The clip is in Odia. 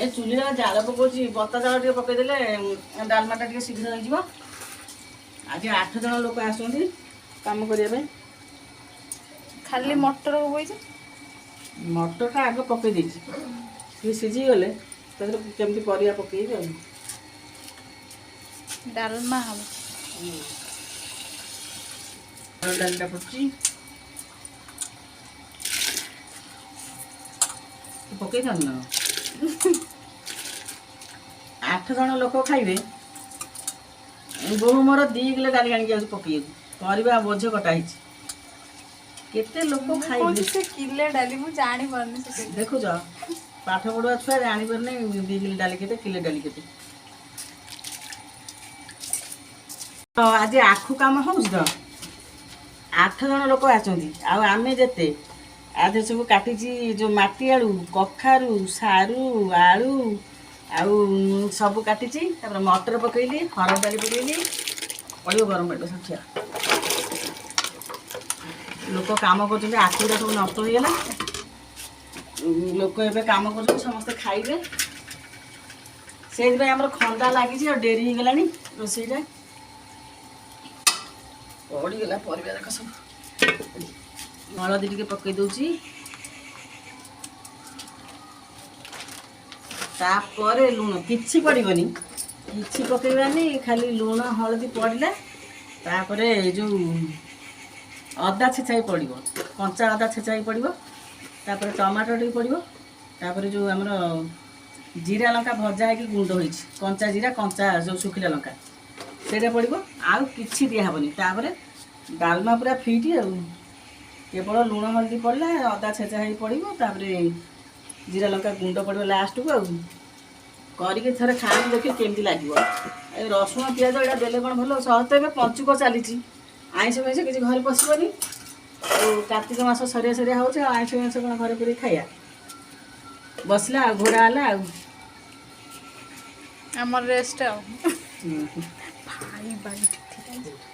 ଏ ଚୁଲିରେ ଜାଳ ପକଉଛି, ବତା ଜାଳ ଟିକେ ପକେଇଦେଲେ ଡାଲମାଟା ଟିକେ ଶୀଘ୍ର ହେଇଯିବ। ଆଜି 8 ଜଣ ଲୋକ ଆସୁଛନ୍ତି କାମ କରିବା ପାଇଁ। ଖାଲି ମଟର ପକେଇଛି। ମଟରଟା ଆଗ ପକେଇ ଦେଇଛି, ଟିକେ ସିଝିଗଲେ ତା ଦେହରେ କେମିତି ପରିବା ପକେଇବି ଆଉ। ଡାଲମା ହବ। ଡାଲିଟା ପଡୁଛି। ପକେଇଥାନ୍ତୁ ନା। 8 ଜଣ ଲୋକ ଖାଇବେ। ବୋହୁ ମୋର 2 କିଲୋ ଡାଲି ଆଣିକି ଯାଉଛି ପକେଇବାକୁ। ପରିବା ବୋଝ କଟା ହେଇଛି। କେତେ ଲୋକ ମୁଁ ଖାଇବେ? କହୁଛି ସେ କିଲେ ଡାଲି, ମୁଁ ଜାଣିପାରୁନି ସେ କେତେ। ଦେଖୁଛ, ପାଠ ପଢୁଆ ଛୁଆ ଜାଣିପାରୁନି 2 କିଲୋ ଡାଲି କେତେ, କିଲୋ ଡାଲି କେତେ। ତ ଆଜି ଆଖୁ କାମ ହେଉଛି ତ 8 ଜଣ ଲୋକ ଆସନ୍ତି ଆଉ ଆମେ ଯେତେ ଆଜି ସବୁ କାଟିଛି, ଯେଉଁ ମାଟି ଆଳୁ, କଖାରୁ, ସାରୁ, ଆଳୁ ଆଉ ସବୁ କାଟିଛି। ତାପରେ ମଟର ପକେଇଲି, ହରଡ଼ ଡାଲି ପକେଇଲି। ପଡ଼ିବ ଗରମ ପାଣି ସବୁ ଠିଆ। ଲୋକ କାମ କରୁଛନ୍ତି, ଆଖୁଟା ସବୁ ନଷ୍ଟ ହେଇଗଲା। ଲୋକ ଏବେ କାମ କରୁଛନ୍ତି, ସମସ୍ତେ ଖାଇବେ। ସେଇଥିପାଇଁ ଆମର ଖନ୍ଦା ଲାଗିଛି ଆଉ ଡେରି ହେଇଗଲାଣି ରୋଷେଇଟା। ପଡ଼ିଗଲା ପରିବା ଯାକ ସବୁ। ହଳଦୀ ଟିକେ ପକେଇ ଦଉଛି। ତାପରେ ଲୁଣ କିଛି ପଡ଼ିବନି, କିଛି ପକେଇବାନି, ଖାଲି ଲୁଣ ହଳଦୀ ପଡ଼ିଲା। ତାପରେ ଏ ଯେଉଁ ଅଦା ଛେଚା ବି ପଡ଼ିବ, କଞ୍ଚା ଅଦା ଛେଚା ବି ପଡ଼ିବ। ତାପରେ ଟମାଟୋ ଟିକେ ପଡ଼ିବ। ତାପରେ ଯେଉଁ ଆମର ଜିରା ଲଙ୍କା ଭଜା ହେଇକି ଗୁଣ୍ଡ ହେଇଛି, କଞ୍ଚା ଜିରା, କଞ୍ଚା ଯେଉଁ ଶୁଖିଲା ଲଙ୍କା, ସେଇଟା ପଡ଼ିବ। ଆଉ କିଛି ଦିଆହେବନି। ତାପରେ ଡାଲମା ପୁରା ଫିଟ୍। ଆଉ କେବଳ ଲୁଣ ହଳଦୀ ପଡ଼ିଲା, ଅଦା ଛେଚା ହେଇକି ପଡ଼ିବ, ତାପରେ ଜିରା ଲଙ୍କା ଗୁଣ୍ଡ ପଡ଼ିବ ଲାଷ୍ଟକୁ। ଆଉ କରିକି ଥରେ ଖାଆନ୍ତୁ, ଦେଖିବେ କେମିତି ଲାଗିବ। ଏ ରସୁଣ ପିଆଜ ଏଇଟା ଦେଲେ କ'ଣ ଭଲ? ସହଜ ତ ଏବେ ପଞ୍ଚୁକ ଚାଲିଛି, ଆଇଁଷ ଫାଇଁଷ କିଛି ଘରେ ପଶିବନି। ଆଉ କାର୍ତ୍ତିକ ମାସ ସରିଆ ସରିଆ ହେଉଛି, ଆଉ ଆଇଁଷ ମାଂସ କ'ଣ ଘରେ ପୁରେଇ ଖାଇବା? ବସିଲା ଆଉ ଘୋଡ଼ା ହେଲା ଆଉ। ଆମର ରେଷ୍ଟ ଆଉ। ଭାଇ ବାଇ।